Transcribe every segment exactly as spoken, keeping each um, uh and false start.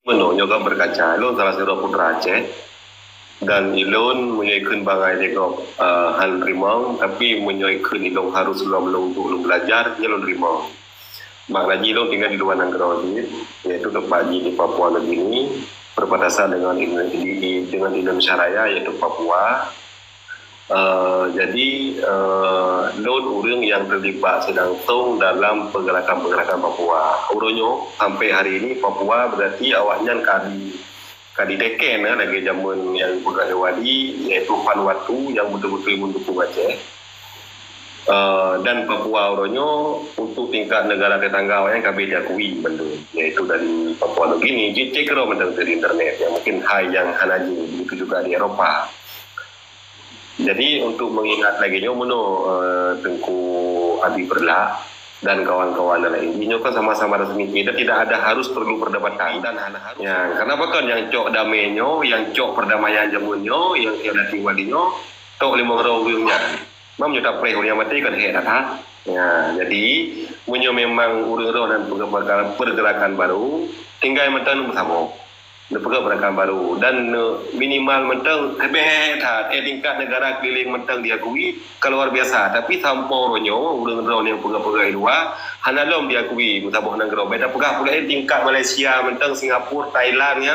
Meunoe nyoe ka berkaca, lôn salah sidroe putra Aceh. Dan ilôn meunyoe ikheun bangai lé gob, eh, han rimong, tapi meunyoe ikheun ilôn harus lom lôn untuk lôn belajar, nyoe lôn rimong. Makna jih lôn tinggai di luwa nanggroe jih, yaitu teumpat jih di Papua Nugini, berbatasan dengan Indo-, di, di, dengan Indonesia Raya, yaitu Papua. Eh, jadi, eh, lôn ureuëng nyang terlibat langsung dalam pergerakan-pergerakan Papua. Uroe nyoe sampai hari ini Papua berarti awaknyan ka di, ka diteken, eh, lagée jameun nyang peugah lé Wali, yaitu Vanuatu nyang beutôi-beutôi meudukung Aceh. Eh, dan Papua uroe nyoe untuk tingkat negara tetangga awaknyan ka habéh diakui bandum, yaitu dari Papua Nugini, jeuet cek keudroe mantong di internet, ya, mungkin hai nyang hana jeuet, begitu juga di Eropa. Jadi untuk mengingat lagi nyoe meunoe, eh, Teungku Abi Peureulak dan kawan-kawan lain, nyoe kan sama-sama resmi, kita tidak ada harus perlu perdebatan dan hana harus. Ya, kenapa kan nyang cok damai nyoe, nyang cok perdamaian jameun nyoe, nyang, nyang datang Wali nyoe, tok limong droe ureuëng nyan. Mam nyoe tapreh ureuëng maté kan hek that-that. Ya, jadi meunyoe memang ureuëng roh dan pergerakan, pergerakan baru, tinggai mantong meusaboh. Neupeugah pergerakan baru dan, eh, minimal mantong leubeh hek that, eh, tingkat negara keliling mantong diakui ka luar biasa. Tapi sampoe uroe nyoe ureuëng droe nyang peugah-peugah di luwa hana lom diakui meusaboh nanggroe. Beda peugah pula, eh, tingkat Malaysia mantong, Singapura, Thailand, ya,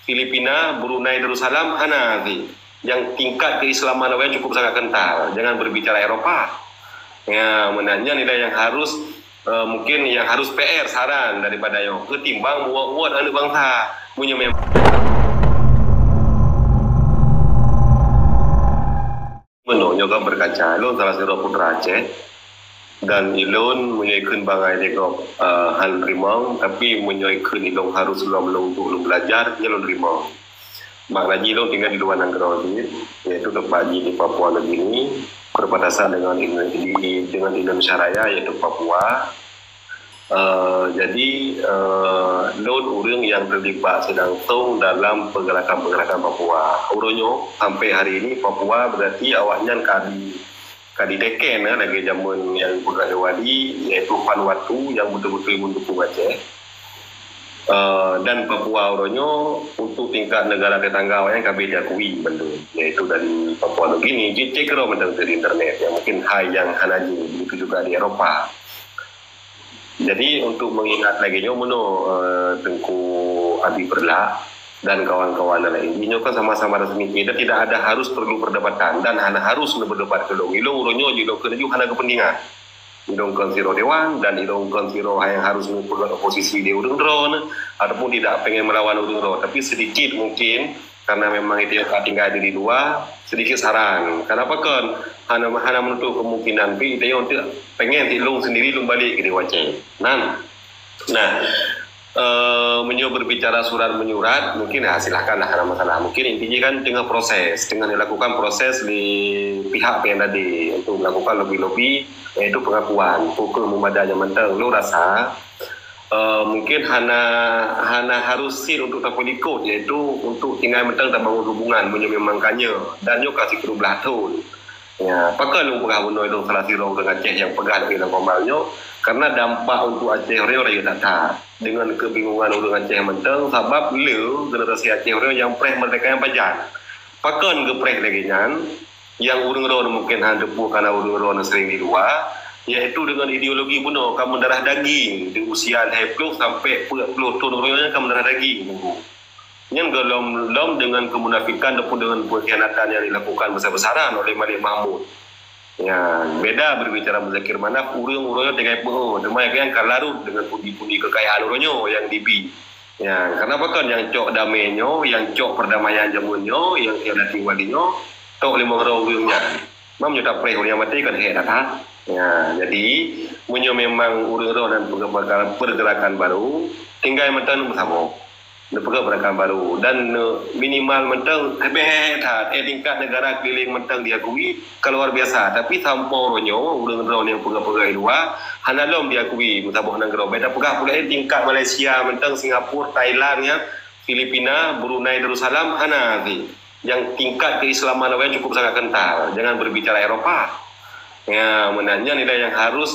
Filipina, Brunei Darussalam hana sih. Yang tingkat keislaman awaknyan cukup sangat kental. Jangan berbicara Eropa. Ya, meunan nyan nilai yang harus, eh, mungkin yang harus P R saran daripada nyoe ketimbang buat-buat aneuk bangsa. Meunyoe memang Meunoe nyoe ka berkaca, lôn salah sidroe putra Aceh. Dan ilôn meunyoe ikheun bangai lé gob, eh, han rimong, tapi meunyoe ikheun ilôn harus lom lôn untuk lôn belajar, nyoe lôn rimong. Makna jih lôn tinggai di luwa nanggroe jih, yaitu teumpat jih di Papua Nugini, berbatasan dengan Indo-, di, dengan Indonesia Raya, yaitu Papua. Eh, jadi, eh, lôn ureuëng nyang terlibat langsung dalam pergerakan-pergerakan Papua. Uroe nyoe sampai hari ini Papua berarti awaknyan ka di, ka diteken, eh, lagée jameun nyang peugah lé Wali, yaitu Vanuatu nyang beutôi-beutôi meudukung Aceh. Eh, dan Papua uroe nyoe untuk tingkat negara tetangga awaknyan ka habéh diakui bandum, yaitu dari Papua Nugini, jeuet cek keudroe mantong di internet, ya, mungkin hai nyang hana jeuet, begitu juga di Eropa. Jadi untuk mengingat lagi nyoe meunoe, eh, Teungku Abi Peureulak dan kawan-kawan lain, nyoe kan sama-sama resmi, kita tidak ada harus perlu perdebatan dan hana harus neuberdebat keu lôn. Ilôn uroe nyoe jeuet lôn keuneuk hana kepentingan. Ilôn kon sidroe dewan dan ilôn kon sidroe nyang harus meupeugah oposisi di ureuëng droe ataupun tidak pengen melawan ureuëng droe, tapi sedikit mungkin karena memang itu yang ka tinggai di luwa, sedikit saran. Kenapa kon hana, hana menutup kemungkinan pi itu untuk pengen ti lôn sendiri lôn balik ke Dewan Aceh. Nan. Nah, eh, meunyoe berbicara surat menyurat, mungkin, ya, silahkanlah, hana masalah. Mungkin intinya kan tengah proses, tengah dilakukan proses di pihak P N A D untuk melakukan lobi-lobi, yaitu pengakuan. Pukul memadanya mantong, lôn rasa, eh, mungkin hana, hana harus sit untuk tapeurikot, yaitu untuk tinggai mantong tabangun hubungan meunyoe memang ka nyoe. Dan nyoe ka sikureueng blah thon. Ya, pakon lôn peugah bunoe lôn salah sidroe ureuëng Aceh nyang peugah lagée lam komal nyoe, karena dampak untuk Aceh uroe nyoe rayeuk that-that. Dengan kebingungan ureuëng Aceh mantong, sabab le generasi Aceh uroe nyoe nyang preh merdeka nyang pajan. Pakon geupreh lagée nyan, nyang ureuëng droe mungkin hana teupeue karena ureuëng droe sering di luwa, yaitu dengan ideologi bunoe ka meudarah daging di usia lhée ploh sampai peuet ploh thon uroe nyoe ka meudarah daging. Nyan gohlom-lom dengan kemunafikan ataupun dengan pengkhianatan yang dilakukan besar-besaran oleh Malik Mahmud. Ya, beda berbicara Muzakir Manaf, ureuëng uroe nyoe tinggai peue, teuma nyang ka larut dengan pundi-pundi kekayaan uroe nyoe nyang dibi. Ya, kenapa kan nyang cok damai nyoe, nyang cok perdamaian jameun nyoe, nyang, nyang datang Wali nyoe, tok limong droe ureuëng nyan. Mam nyoe tapreh ureuëng maté kan hek that-that. Ya, jadi meunyoe memang ureuëng roh dan pergerakan, pergerakan baru, tinggai mantong meusaboh. Neupeugah pergerakan baru dan, eh, minimal mantong leubeh that, eh, tingkat negara keliling mantong diakui ka luar biasa. Tapi sampoe uroe nyoe ureuëng droe nyang peugah-peugah di luwa hana lom diakui meusaboh nanggroe. Beda peugah pula, eh, tingkat Malaysia mantong, Singapura, Thailand, ya, Filipina, Brunei Darussalam hana sih. Yang tingkat keislaman awaknyan cukup sangat kental. Jangan berbicara Eropa. Ya, meunan nyan nilai yang harus,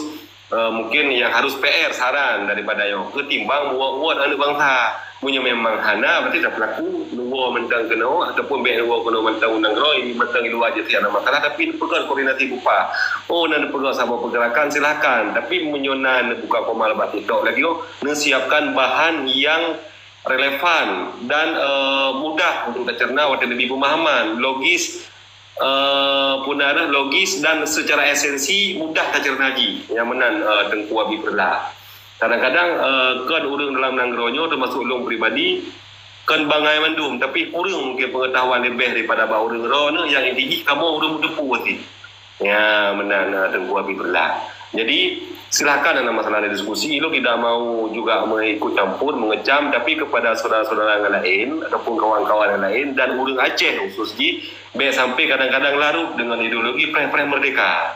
eh, mungkin yang harus P R saran daripada nyoe ketimbang buat-buat aneuk bangsa. Meunyoe memang hana, berarti tapeulaku neuwoe mantong keunoe ataupun bèk neuwoe keunoe mantong u nanggroe, ini mantong di luwa jih tiada masalah, tapi neupeugah koordinasi beupah. Oh, na neupeugah saboh pergerakan, silakan. Tapi meunyoe na neubuka koma bak TikTok lagi, oh, neusiapkan bahan yang relevan dan, eh, mudah untuk tacerna watèe neubi pemahaman, logis, eh, pun ada logis dan secara esensi mudah tacerna jih. Nyang meunan, eh, Teungku Abi Peureulah. Kadang-kadang, eh, kon ureueng dalam nanggroe nyoe teumasuk lôn pribadi, kon bangai mandum, tapi kureueng mungkin pengetahuan leubeh daripada bak ureueng droeneuh nyang inti jih kamoe ureueng meuteupue cit. Ya, meunan, eh, Teungku Abi Peureulah. Jadi, silakan ada masalah diskusi. Ilôn tidak mau juga mengikut campur, mengecam, tapi kepada saudara-saudara yang lain ataupun kawan-kawan yang lain dan ureueng Aceh khusus jih, bèk sampai kadang-kadang larut dengan ideologi preh-preh merdeka.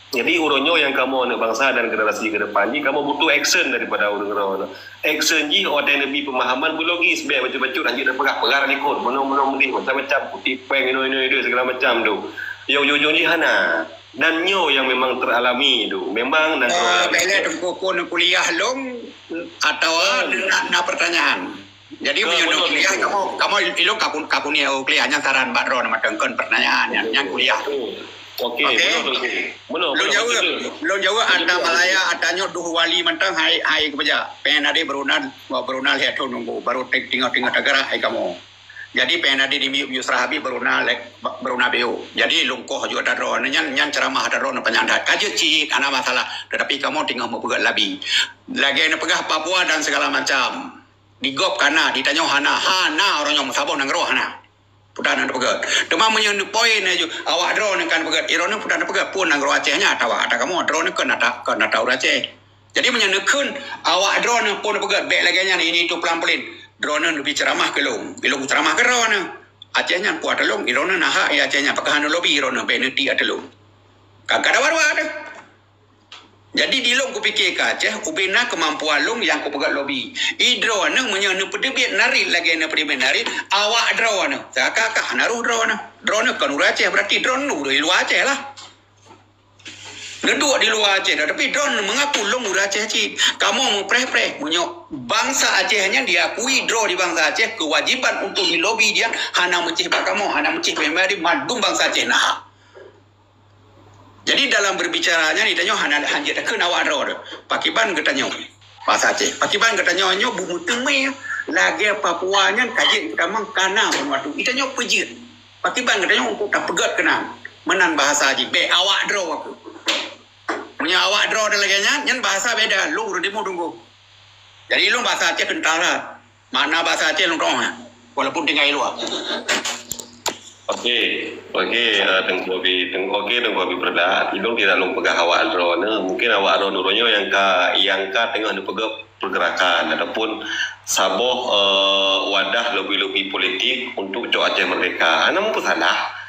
Jadi, uroe nyoe nyang kamoe aneuk bansa dan generasi ke depan jih, kamoe butuh action daripada ureueng droeneuh. Action jih watèe neubi pemahaman beulogis, bèk bacut-bacut hanjeuet tapeugah-peugah likot, bunoe-bunoe meudeh, macam-macam, kutip pèng, inoe-inoe, segala macam tu. Nyang ujong-ujong jih hana. Dan nyoe nyang memang teralami tu. Memang dan teralami. Bèk lé Teungku, kon kuliah lôn atawa na, na pertanyaan. Jadi, meunyoe kuliah, kamoe, kamoe ilôn ka kun-, ka kuliah, oh, kuliah nyan saran bak droeneuh mantong kon pertanyaan nyan, nyan kuliah. Okey, okey. Betul, betul. Betul, lôn jaweueb, lôn jaweueb ata Malaya, ata nyoe duh wali mantong hai, hai keubeuja. Pèng tadi Brunal, wah, Brunal lhèe thôn nunggu, baru ting-, tinggai-tinggai tagarak hai kamoe. Jadi, pèng tadi di miyup-miyup Seuraha Habib Brunal, Brunal biu. Jadi, lungkoh juga ata droeneuh nyan, nyan ceramah ata droeneuh panyang that. Ka jeuet cit, hana masalah. Tetapi kamoe tinggai meupeugah labi. Lagèe neupeugah Papua dan segala macam. Di gob ka na, di tanyoe hana, hana uroe nyoe meusaboh nanggroe hana. Peue na neupeugah. Teuma meunyoe neupoin laju, awak droeneuh kan peugah, droeneuh peue na neupeugah, phôn nanggroe Aceh nyan atawa ata kamoe, droeneuh kan ata, kan ata ureueng Aceh. Jadi meunyoe neukheun awak droeneuh phôn neupeugah, bèk lagèe nyan, ini itu peulampeulen. Droeneuh neubi ceuramah keu lôn, ilôn ceuramah keu droeneuh. Aceh nyan puah teulông, droeneuh na hak, ya Aceh nyan, pakon hana lobby droeneuh, bèk neutiek teulông. Ka, ka dawa-dawa teuh. Jadi, di lôn kupike ka Aceh, ubena keumampuan lôn nyang kupeugah lobby. I droeneuh meunyoe neupeuteubiet narit lagèe neupeuteubiet narit, awak droeneuh. Ka, ka, ka, hana roh droeneuh. Droeneuh kon ureueng Aceh, berarti droeneuh ureueng luwa Aceh lah. Neuduek di luwa Aceh dah, tapi droeneuh mengaku lôn ureueng Aceh cit. Kamoe meupreh-preh, meunyoe bansa Aceh nyan diakui droe di bansa Aceh, kewajiban untuk di lobby dia hana meucéh bak kamoe, hana meucéh bak mandum bansa Aceh na hak. Jadi, dalam berbicara nyan, geutanyoe hana hanjeuet takheun awak droe. Pakriban geutanyoe, basa Aceh, pakriban geutanyoe nyoe beumeuteumé lagèe Papua nyan ka jeuet geutamong kana banua tu. Geutanyoe peujeuet. Pakriban geutanyoe untuk tapeugèt keunan. Meunan bahasa jih, bèk awak droe aku. Meunyoe awak droe lagèe nyan, nyan bahasa beda. Lôn ureueng Timur Teungku. Jadi, lôn bahasa Aceh kental that. Makna bahasa Aceh lôn tu'oh, walaupun tinggai luwa. Okey, okey, eh, Teungku Abi, Teung-, okey, Teungku Abi Peureulah. Ilôn tidak lôn peugah awak droeneuh. Mungkin awak droeneuh nyoe nyang ka, nyang ka teungoh neupeugah pergerakan ataupun saboh, eh, wadah lobi-lobi politik untuk cok Aceh merdeka. Hana meusalah.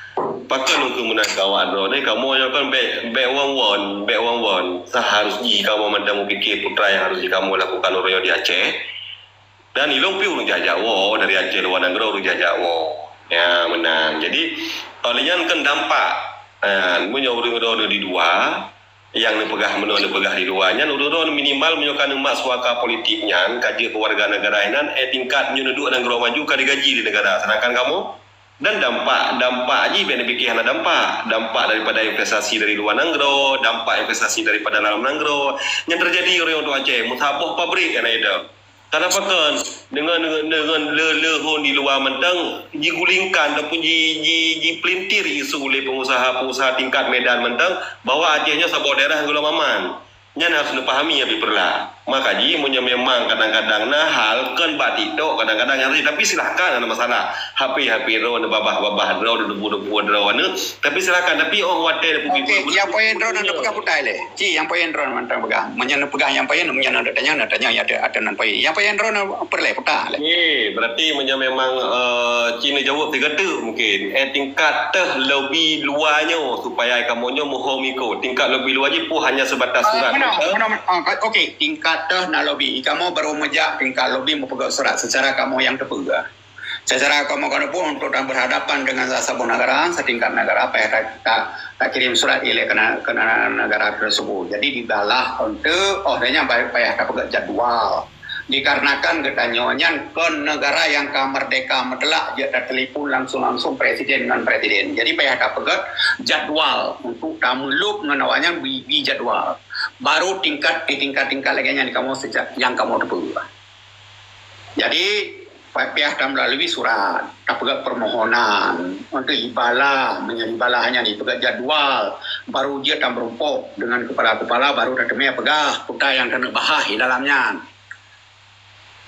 Pakon lôn kheun meunan keu awak droeneuh, kamoe nyoe kan bèk, bèk won-won, bèk won-won. Seharus jih kamoe mantong meupiké peue nyang harus jih kamoe lakukan uroe nyoe di Aceh. Dan ilôn pih ureueng jak-jak woe dari Aceh luwa nanggroe, ureueng jak-jak woe. Ya, meunan. Jadi, oleh nyan kan dampak. Ha, meunyoe ureueng droeneuh di luwa, nyang neupeugah, meunyoe neupeugah di luwa nyan, ureueng droeneuh minimal meunyoe ka neumat suaka politik nyan, ka jeuet keu warga negara inan, eh, tingkat meunyoe neuduek nanggroe maju ka digaji lé negara. Sedangkan kamoe, dan dampak, dampak jih bèk neupiké hana dampak. Dampak daripada investasi dari luwa nanggroe, dampak investasi daripada dalam nanggroe. Nyang teujadi uroe nyoe di Aceh, meusaboh pabrik nyang na ida. Karena pakon, deungon, deungon, deungon le-, leuhon di luwa mantong, jigulingkan ataupun ji-, ji-, jipelintir isu lé pengusaha-pengusaha tingkat Medan mantong bahwa Aceh nyoe saboh daerah golom aman. Nyan harus neupahami, Abi Peureulah. Maka jih, meunyoe memang kadang-kadang na hal kon bak TikTok, kadang-kadang nyan, tapi silahkan, hana masalah. H P-H P droe, neubabah-babah droe, neudebu-debu droe, anu. Tapi silahkan, tapi oh watèe Okey, nyang poin droe neupeugah putai lé. Ci, nyang poin droe mantong peugah. Meunyoe neupeugah nyang poin, meunyoe na tanya, na tanya, ya, ada, ada nan poin. Nyang poin droe peureulèe putai lé. Okey, berarti meunyoe memang, eh, ci neujaweueb tiga tu mungkin. Eh, tingkat teuh lobi luwa nyoe supaya kamoe nyoe muhom iko. Tingkat lobi luwa jih pun hanya sebatas surat. Ah, meunan, meunan, ah, okey, tingkat teuh na lobi. Kamoe baru meujak tingkat lobi meupeugah surat secara kamoe nyang teupeugah. Secara kamoe-kamoe pun untuk dan berhadapan dengan saboh negara, setingkat negara, payah ta, ta, takirim surat ilèe keu na, keu na, negara tersebut. Jadi, dibalah untuk, oh, hanya payah, payah tapeugah jadwal. Dikarenakan geutanyoe nyan kon negara nyang ka merdeka mutlak, jeuet tatelepon langsung-langsung presiden ngon presiden. Jadi payah tapeugét jadwal untuk tameulôb ngon awaknyan, bi, bi jadwal. Baru tingkat, di tingkat-tingkat lagée nyan kamoe sejak nyang kamoe teupeue. Jadi payah tameulalui surat, tapeugét permohonan untuk ibalah, meunyoe ibalah nyan dipeugét jadwal, baru jeuet tameurumpok dengan kepala-kepala, baru tateumé peugah peue nyang keuneuk bahas di dalam nyan.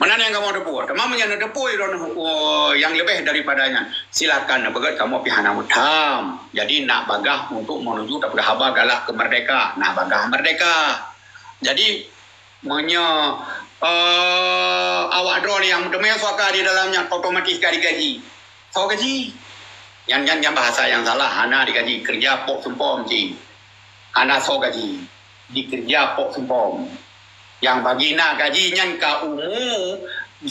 Meunan nyang kamoe teupeue. Teuma meunyoe neuteupeue droeneuh, oh, nyang leubeh daripada nyan, silakan neupeugét kamoe pih hana meutham. Jadi nak bagah untuk menuju tapeugah haba galak keu merdeka, nak bagah merdeka. Jadi meunyoe, eh, awak droeneuh nyang meuteumé suaka di dalam nyan, otomatis ka digaji. Soe gaji? Nyan, nyan, nyan bahasa nyang salah, hana digaji, keureuja pok sumpom cit. Hana soe gaji, dikeureuja pok sumpom. Nyang bagi na gaji nyan ka umu,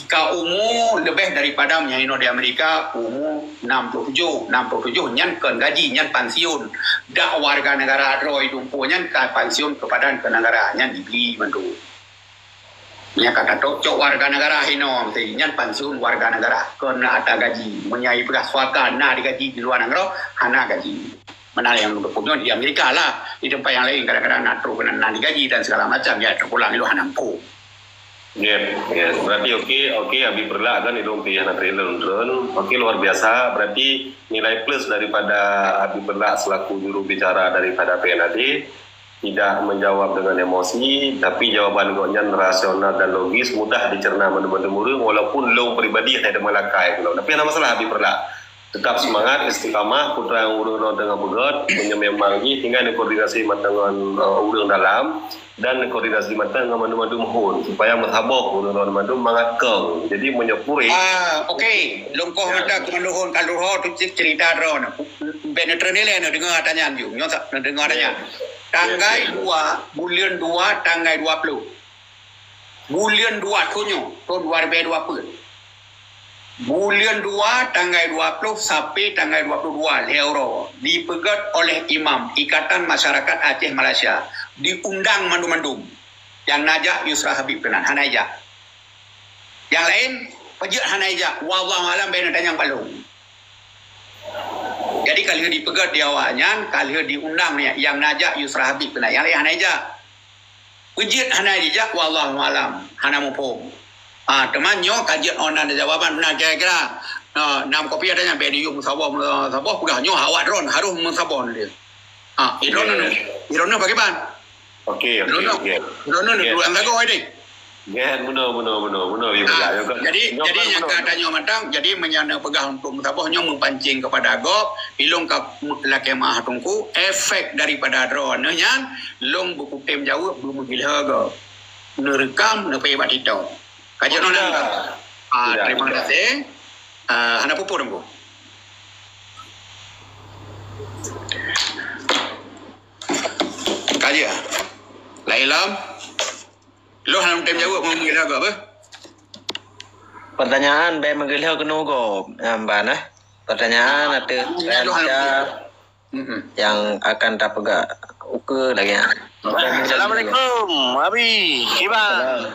ka umu leubeh daripada meunyoe inoe di Amerika, umu enam puluh tujuh. Enam puluh tujuh nyan kon gaji, nyan pansiun. Dak warga negara droe dumpeue nyan ka pansiun keupada keu negara, nyan dibri mandum. Nyan ka tatok cok warga negara hinoe, nyan pansiun warga negara, kon ata gaji. Meunyoe ipeugah suaka na digaji di luwa nanggroe, hana gaji. Meunan nyang lôn teupeue nyoe di Amerika lah, di teumpat nyang laén kadang-kadang na trok keunan na digaji dan segala macam, ya teupulang ilôn hana muphom. Ya, ya. Berarti oke, oke, Abi Peureulak kan ilôn pih hana trailer lôn. Oke, luar biasa. Berarti nilai plus daripada Abi Peureulak selaku juru bicara daripada P N A D. Tidak menjawab dengan emosi, tapi jawaban gobnyan rasional dan logis, mudah dicerna mandum-mandum ureueng, walaupun lôn pribadi hana teuma lakée keulôn. Tapi hana masalah, Abi Peureulak. Tetap semangat, istiqamah, peue nyang ureueng droe teungoh peugét, meunyoe memang jih tinggai neukoordinasi mantong ngon, eh, ureueng dalam dan neukoordinasi mantong ngon mandum-mandum phon, supaya meusaboh ureueng droe mandum mangat kong. Jadi meunyoe purih. Ah, okey. Lôn koh mantong keu mandum phon ka lheueh tu cerita droe. Bèk neutrön ilèe neudeungö ata nyan ju. Nyoe sa-, neudeungö ata nyan. Tanggai dua, buleuen dua, tanggai dua ploh. Buleuen dua thon nyoe, thon dua ribèe dua peuet. Buleuen dua, tanggai dua ploh sampai tanggai dua ploh dua, lhèe uroe, dipeugöt oleh imam Ikatan Masyarakat Aceh Malaysia, diundang mandum-mandum. Nyang na jak Yusra Habib keunan, hana jak. Nyang laén, peue jeuet hana jak, wallahu alam, bèk neutanyong bak lôn. Jadi, ka lheueh dipeugöt di awak nyan, ka lheueh diundang nyan, nyang na jak Yusra Habib keunan, nyang laén hana jak. Peue jeuet hana jijak, wallahu alam, hana muphom. Ah, teuma nyoe ka jeuet 'oh na jawaban, na kira-kira, ah, nam kopi ada nyang bèk jiyue meusaboh, meusaboh, peugah nyoe awak droen harôh meusaboh lé. Ah, droeneuh, droeneuh bagaimana? Okey, okey, okey. Droeneuh, droeneuh dua sagoe deh. Nyan, bunoe, bunoe, bunoe, bunoe, ya, kan? Jadi, jadi nyang ka tanyoe mantong, jadi meunyoe neupeugah untuk meusaboh nyoe meupancing keupada gob, ilôn ka lakèe meu'ah teungku, efek daripada droeneuh nyan, lôn beukutem jaweueb beumeugiloe gob. Neureukam, neupeuék bak TikTok. Ka jeuet nyan ka. Ah, terima kasih. Ah, hana peue-peue teungku. Ka jeuet. Laén lom. Lôn hana tem jaweueb, meungira gob, eh? Pertanyaan bèk meugeulheu keunoe gob, nyan ban, eh? Pertanyaan ateueh realita nyang akan tapeugah ukeue lagèe nyan. Assalamualaikum, Abi. Kiban?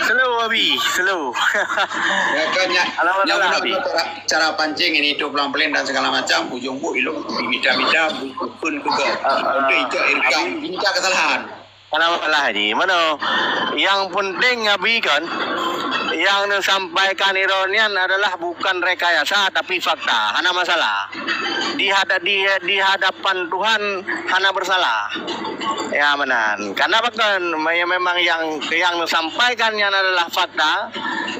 Slow, Abi. Slow. Ya, kan, ya. Alhamdulillah, Abi. Cara, cara pancing ini itu pelan-pelan dan segala macam, ujung bu ilok, mita-mita, bu-, bukon ke gob. Ah, ah. Untuk itu, Abi. Mita kesalahan. Kenapa lah, Haji? Mana? Yang penting, Abi, kan, yang disampaikan Iron nian adalah bukan rekayasa, tapi fakta. Hana masalah. Di hada-, di, di hadapan Tuhan, hana bersalah. Ya, meunan. Karena bahkan me-, memang yang, yang disampaikan nian adalah fakta,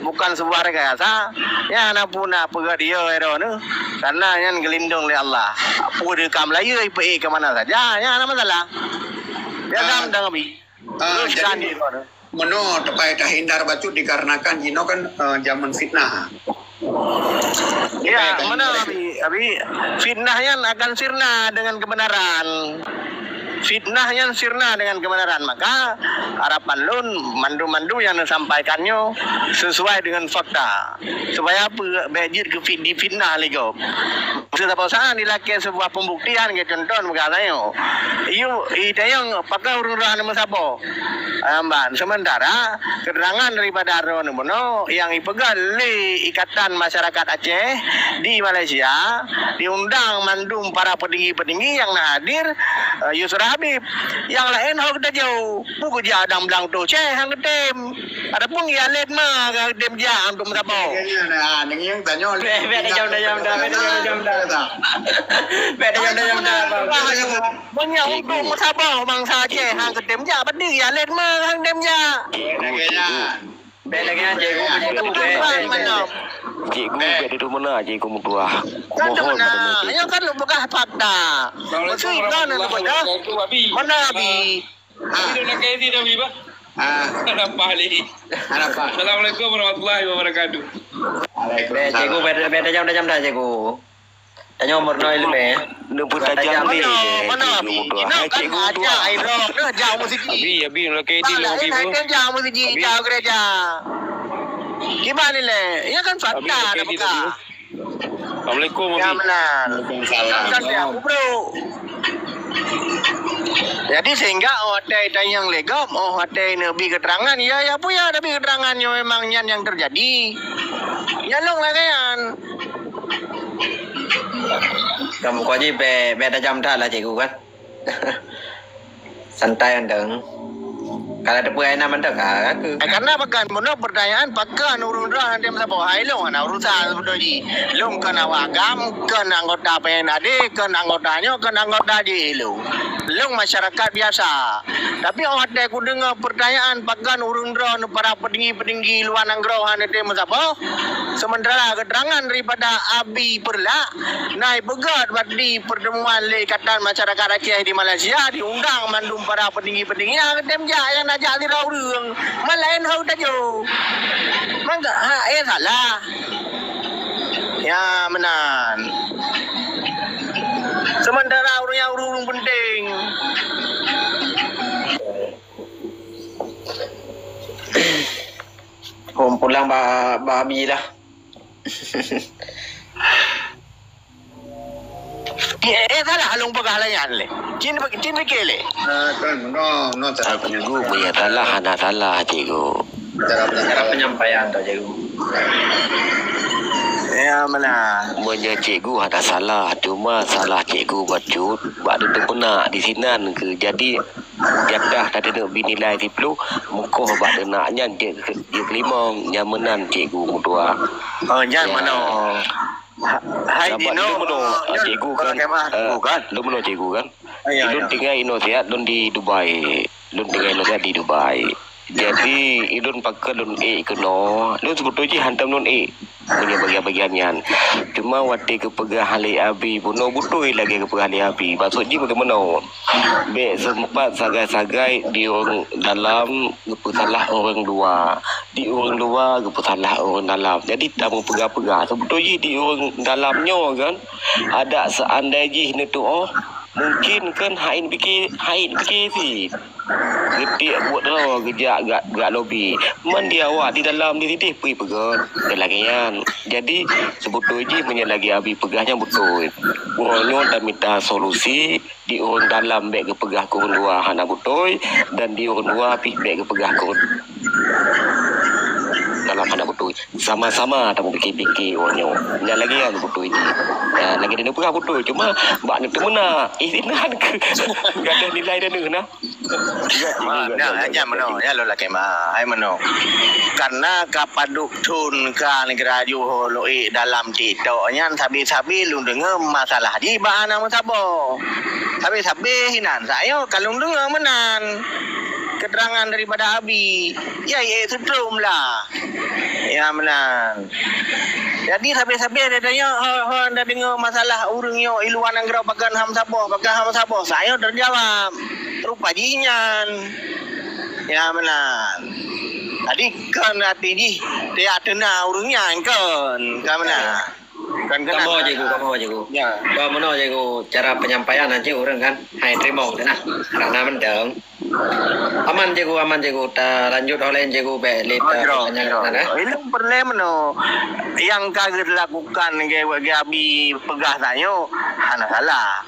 bukan sebuah rekayasa. Ya, hana puna peugah dia, Iron, eh. Karena nyan gelindong lé Allah. Apa dia ka Melayu, ipeuék ke mana saja. Ya, hana masalah. Ya, ah, sama dengan Abi. Ah, terus jadi, kan, di mana? Meunoe teupayah tahindar bacut dikarenakan jinoe kan, eh, zaman fitnah. Ya, mana, Abi? Abi, fitnah nyan akan sirna dengan kebenaran. Fitnah nyan sirna dengan kebenaran. Maka, harapan lôn, mandum-mandum nyang neusampaikan nyoe sesuai dengan fakta. Supaya peue? Bék jeuet keu fit-, difitnah lé gob. Maksud saboh saat dilakée sebuah pembuktian, keu contoh, meukatai nyoe. Yu, i tayong pakon ureuëng droe hana meusaboh. Amban. Sementara keterangan daripada droeneuh bunoe nyang ipeugah lé Ikatan Masyarakat Aceh di Malaysia, diundang mandum para petinggi-petinggi nyang na hadir, eh, Yusra Habib. Nyang laén ho geutanyoe, peue geujak dang blang toh ceh han geutem. Adapun Khalid ma ka geutem jak untuk meusaboh. Nah, neng yang tanyoe. Bèk, bèk tajam, tajam dah, bèk tajam, tajam dah. Bèk tajam, tajam dah, bang. Meunyoe untuk meusaboh bansa Aceh, hang geutem jak, berarti Khalid ma hang geutem jak. Cikgu, cikgu. Bèk lagèe nyan, cikgu, cikgu, bèk, bèk, bèk. Cikgu, bèk duduk meunan, cikgu meutuah. Kan tu meunan. Nyoe kan lôn peugah fakta. Assalamualaikum warahmatullahi wabarakatuh, Abi. Mana Abi? Abi dah nak kasi dah, Abi, bah? Ah. Nampak ni. Nampak. Assalamualaikum warahmatullahi wabarakatuh. Bèk, cikgu, bèk, bèk tajam-tajam dah, cikgu. Tanyoe umur nol ilmu. Neupeue tajam lé, mana, mana, cikgu Abi? Hai, cikgu, ajak, ai, bro. Dah jauh meuseujid. Abi, Abi, nak kasi dah, Abi, bro. Jauh meuseujid, jauh gereja. Kiban ni lé. Ya kan fakta dah buka. Assalamualaikum, Abi. Ya, benar. Waalaikumsalam. Kan dia, bro. Jadi sehingga oh watèe tanyong lé gob, oh watèe neubi keterangan, ya, ya, peue ya neubi keterangan nyoe memang nyan nyang terjadi. Nyan lôn lagèe nyan. Kamoe kok jih bèk, bèk tajam that lah, cikgu, kan? Santai mantong. Kalau teupeue ai na mantong, ka, ka. Eh, karena pakon, bunoe pertanyaan, pakon ureueng droe hana meusaboh? Hai lôn hana urusan sibeutoi jih. Lôn kon awak agam, kon anggota P N A D, kon anggota nyoe, kon anggota jih lôn. Lôn masyarakat biasa. Tapi oh watèe kudeungoe pertanyaan, pakon ureueng droe para petinggi-petinggi luwa nanggroe hana meusaboh? Sementara keterangan daripada Abi Peureulak, na ipeugah bak di pertemuan lé Ikatan Masyarakat Aceh di Malaysia, diundang mandum para petinggi-petinggi nyang geutem jak, nyang na jak sidroe ureueng. Man laén ho tajoe. Mangga, ha, eh, salah. Ya, meunan. Sementara ureueng nyang ureueng penting. Hom pulang ba, ba Abi lah. Eh, eh, salah lôn peugah lagèe nyan lé. Cit, cit pike lé. Ah, kan, no, no, cara penyampaian. Cikgu punya salah, hana salah, cikgu. Cara penyampaian. Cara penyampaian tu, cikgu. Ya, mana? Meunyoe cikgu hana salah, cuma salah cikgu bacut, bak tutup peunak di sinan keu. Jadi, jatah tateunok binilai siplôh, meukoh bak teunak nyan jeuet, jeuet keulimong, nyan meunan cikgu meutuah. Oh, nyan meunoe. Ha-, hai dinoe, lôn meunoe, cikgu kan, cikgu kan? Lôn meunoe cikgu kan? Lôn tinggai inoe siat, lôn di Dubai. Lôn tinggai inoe siat di Dubai. Jadi, ulôn pakon lôn ék keunoe, lôn sibeutôi jih hantom lôn ék meunyoe bagian-bagian nyan. Cuma watèe geupeugah lé Abi bunoe beutôi lagèe geupeugah lé Abi. Maksud jih meunoe. Bèk seumpat sagai-sagai di ureueng dalam geupeusalah ureueng luwa, di ureueng luwa geupeusalah ureueng dalam. Jadi tameupeugah-peugah. Sibeutôi jih di ureueng dalam nyoe kan, adak seandai jih neutuoh, mungkin kan hai pike, hai pike cit. Geutiek buet droe geujak gak, gak lobi. Man di awak di dalam di sideh peue peugah, kan lagèe nyan. Jadi sibeutôi jih meunyoe lagèe Abi peugah nyan beutôi. Uroe nyoe tamita solusi, di ureueng dalam bèk geupeugah keu ureueng luwa hana beutôi, dan di ureueng luwa pih bèk geupeugah keu ureueng dalam hana beutôi. Sama-sama tameupiké-piké uroe nyoe. Nyan lagèe nyan beutôi jih. Ya, lagèe neupeugah beutôi, cuma bak neuteumeunak, eh, inan keu gadoh nilai dan neuh nah. Nah, nyan meunoe, nyan lôn lakèe ma, hai meunoe. Karena ka padub thon ka neugara Johor lôn ék dalam TikTok nyan sabe-sabe lôn deungö masalah jih bak hana meusaboh. Sabe-sabe inan sayoe ka lôn deungö meunan. Keterangan daripada Abi, ya ék sutrom lah. Ya meunan. Jadi sabe-sabe ada tanya, ho, ho anda deungö masalah ureueng nyoe i luwa nanggroe pakon hana meusaboh, pakon hana meusaboh. Sayoe teujawab. Rupa jih nyan. Ya meunan. Jadi kon arti jih tiak teuna ureueng nyan kon. Ka meunan. Kan kena. Kamoe, Cikgu, kamoe, Cikgu. Ya. Kamoe, Cikgu, cara penyampaian nanti orang kan hai teurimong tu nah. Karena mantong. Aman, Cikgu, aman, Cikgu. Talanjut oleh Cikgu, baik, lé. Oh, ta-, jroh, tanya jroh. Mana? Ilong pernah meno yang ka dilakukan ge, ge abi peugah tanyoe, hana salah.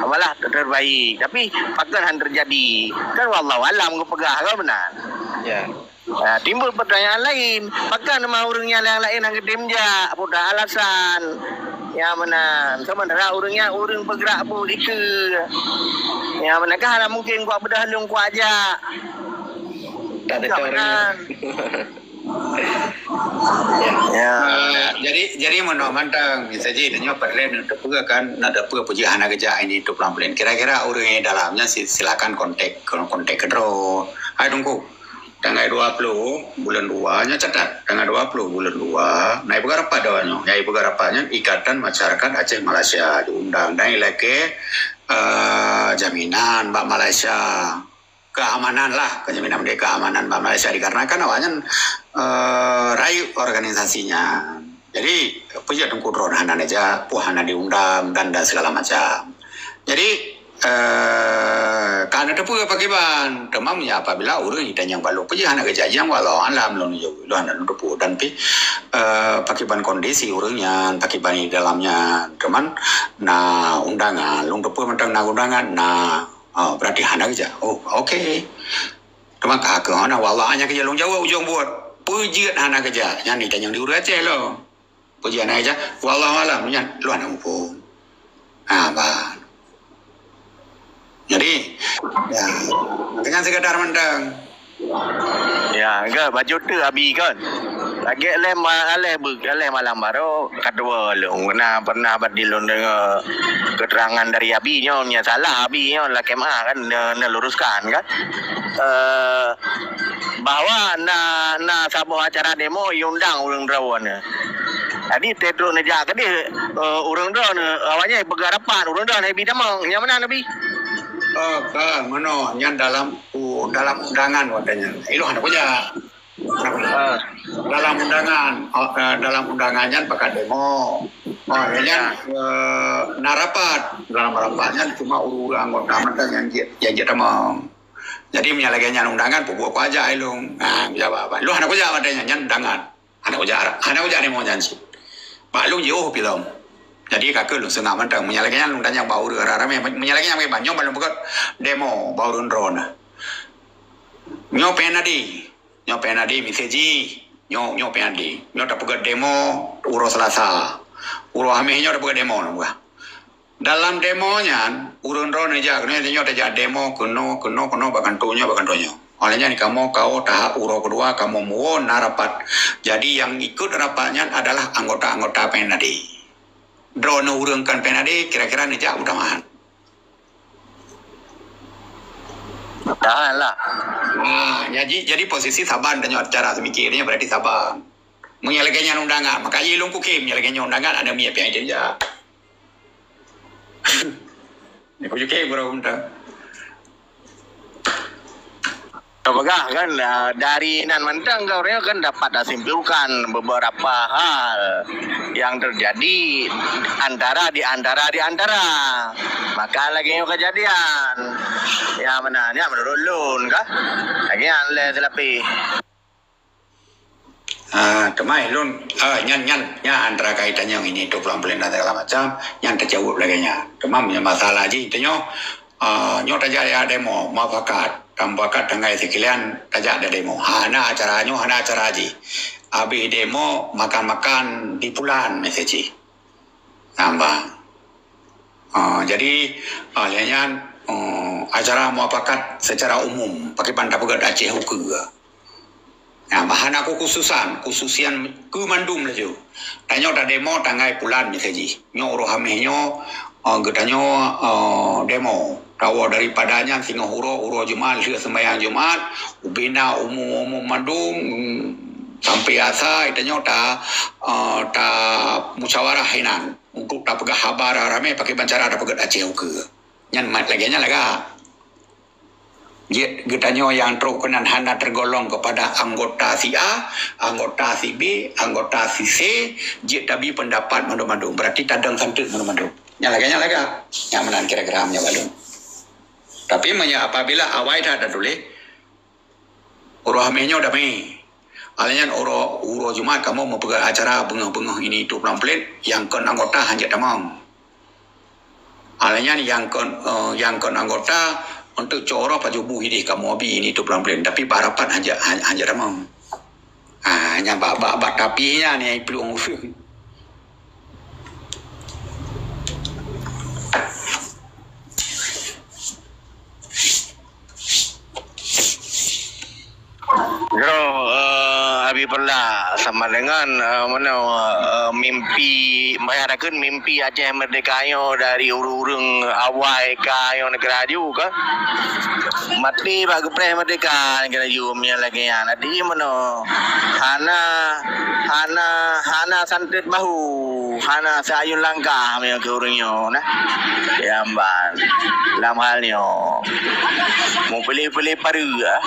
Malah ter-, terbaik. Tapi pakon han terjadi. Kan wallahu alam geupeugah, kan benar? Ya. Ha, timbul pertanyaan lain, pakon mah ureuëng nyang laén-laén hana geutem jak, peue alasan? Nyang meunan, sementara ureuëng nyan ureuëng peugrak bu dikeue. Nyang meunan kah hana mungkin kuat beudôh lôn kuat jak. Tak ada orang. Meunan. Ya. Ya. Eh, jadi, jadi meunoe mantong, misalnya nyoe peureulée neuteupeu kan, nak teupeu peue jih hana geujak ini tu pelan-pelan. Kira-kira ureuëng nyang dalam nyan si-, silakan kontak, kontak keudroe. Hai Teungku. Tanggai dua puluh buleuen dua, nyoe catat, tanggai dua puluh buleuen dua, na ipeugah rapat dua nyoe. Nyang ipeugah rapat nyan Ikatan Masyarakat Aceh Malaysia diundang dan ilakée, eh, jaminan bak Malaysia. Keamanan lah, jaminan keamanan bak Malaysia dikarenakan awaknyan, eh, rayeuk organisasinya. Jadi, peue jeuet Teungku droe hana neujak, peue hana diundang dan, dan segala macam. Jadi, eh, ka na teupeu pakriban. Teuma meunyoe apabila ureuëng itanyong bak lôn, peue jih hana geujanji, wallahu alam lôn yue, lôn hana lôn teupeu. Dan pi, eh, pakriban kondisi ureuëng nyan, pakriban di dalam nyan. Teuma na undangan, lôn teupeu mantong na undangan, na, oh, berarti hana geujak. Oh, oke. Teuma ka keuh na wallah nyan keujak lôn jaweueb ujong buet. Peue jeuet hana geujak? Nyan itanyong di ureuëng Aceh lom. Peue jeuet hana geujak? Wallahu alam, nyan lôn hana muphom. Ha, bah. Jadi, ya, dengan sekadar mantong. Ya, ke baju tu abi kan. Lagèe leh ma-, leh bu-, leh malam baru kedua lôn. Pernah, pernah bak di lôn deungo keterangan dari abi nyoe, nya salah abi nyoe, lakèe meu'ah kan, ne-, neuluruskan kan. Eh, bahwa na, na saboh acara demo iundang ureueng droeneuh. Jadi, teutrok neujak keudeh, eh, ureueng droeneuh, awaknyan peugah rapat, ureueng droeneuh bi tamong. Nyang meunan, Abi? Oh, ka, meunoe, nyan dalam, u-, dalam undangan watèe nyan. Ilôn hana kujak. Ah. Dalam undangan, oh, eh, dalam undangan nyan pakat demo. Oh, nyan, eh, na rapat. Dalam rapat nyan cuma ureueng anggota mantong nyang jeuet, nyang jeuet tamong. Jadi, meunyo lagèe nyan undangan, peubuet kujak ilôn. Nah, jaweueb. Ilôn hana kujak watèe nyan, nyan undangan. Hana kujak, hana kujak demo nyan cit. Bak lôn jiôh pi lom. Jadi, ka keuh lôn seungab mantong. Meunyo lagèe nyan lôn tanyong bak ureueng ramè-ramè. Meunyo lagèe nyan, bak nyoe ban lôn peugöt demo bak ureueng droeneuh. Nyoe P N A D. Nyoe P N A D, miseue jih. Nyoe, nyoe P N A D. Nyoe tapeugöt demo uroe Selasa. Uroe Hamèh nyoe tapeugöt demo lôn peugah. Dalam demo nyan, ureueng droeneuh jak, keunoe tanyoe tajak demo, keunoe, keunoe, keunoe, bak kantô nyoe, bak kantô nyoe. Óh lheueh nyan kamoe, kawoe tahap uroe keudua, kamoe muwoe na rapat. Jadi, nyang ikut rapat nyan adalah anggota-anggota P N A D. Droeneuh ureueng kon P N A D, kira-kira neujak utamaan. Tahan lah. Nah, jadi, jadi posisi saban tanyoe cara seumike nyoe berarti saban. Meunyo lagèe nyan undangan, maka jih lôn kukém, meunyo lagèe nyan undangan, aneuk miet pian jak. Ni kujukém gurèe mantong. Peugah kan, ah, dari nan mantong gurèe kan dapat tasimpulkan beberapa hal yang terjadi antara, di antara, di antara. Maka lagèe nyoe kejadian. Ya, meunan, ya, menurut lôn kah? Lagèe nyan lé seulapéh. Ah, teuma lôn, ah, nyan, nyan, nyan antara kaitan nyang ini tu pelan-pelan dan segala macam, nyan tajaweueb lagèe nyan. Teuma meunyoe masalah jih tanyoe, ah, nyoe tajak ya demo, mufakat, tamufakat tanggai sikilian tajak da demo. Hana acara nyoe, hana acara jih. Abéh demo, makan-makan di pulan miseue jih. Nambah. Ah, jadi, ah, lheueh nyan, ah, acara mufakat secara umum, pakriban tapeugöt Aceh ukeue. Nah, bah hana kekhususan, kekhususan keu mandum laju. Tanyoe tademo tanggai pulan miseue jih. Nyoe uroe Hamèh nyoe, ah, geutanyoe, ah, demo. Tawoe daripada nyan singoh uroe, uroe Jumat, lheueh seumbahyang Jumat, ubena umum-umum mandum, sampai asa, tanyoe ta, ah, tamusyawarah inan. Untuk tapeugah haba ramè pakriban cara tapeugöt Aceh ukeue. Nyan mat lagèe nyan lagak. Jeuet geutanyoe nyang trok keunan hana tergolong kepada anggota si A, anggota si B, anggota si C, jeuet tabi pendapat mandum-mandum. Berarti tadong santeut mandum-mandum. Nyang lagèe, nyang lagèe. Nyang meunan kira-kira meunyoe balum. Tapi meunyoe apabila awai that tatuléh, uroe Hamèh nyoe damé. Alèh nyan uroe, uroe Jumat kamoe meupeugah acara beungoh-beungoh ini itu peulamplet, nyang kon anggota hanjeuet tamong. Alèh nyan nyang kon, eh, nyang kon anggota untuk coroh pajoh buh idéh kamoe bi ini itu peulamplet, tapi bak rapat hanjeuet, han-, hanjeuet tamong. Ah, nyan bak, bak, bak tapi nyan nyang iplueng useue. Jroh, eh, Abi Perla sama dengan, eh, meunoe, eh, mimpi, bayangkan mimpi Aceh Merdeka nyoe dari ureueng-ureueng awai ka nyoe neugara aju ka. Maté bak geupreh merdeka neugara aju meunyoe lagèe nyan. Jadi meunoe hana, hana, hana santet bahu, hana seayun langkah meunyoe keu ureueng nyoe nah. Jamban lam hal nyoe. Meupiléh-piléh pareuk ah.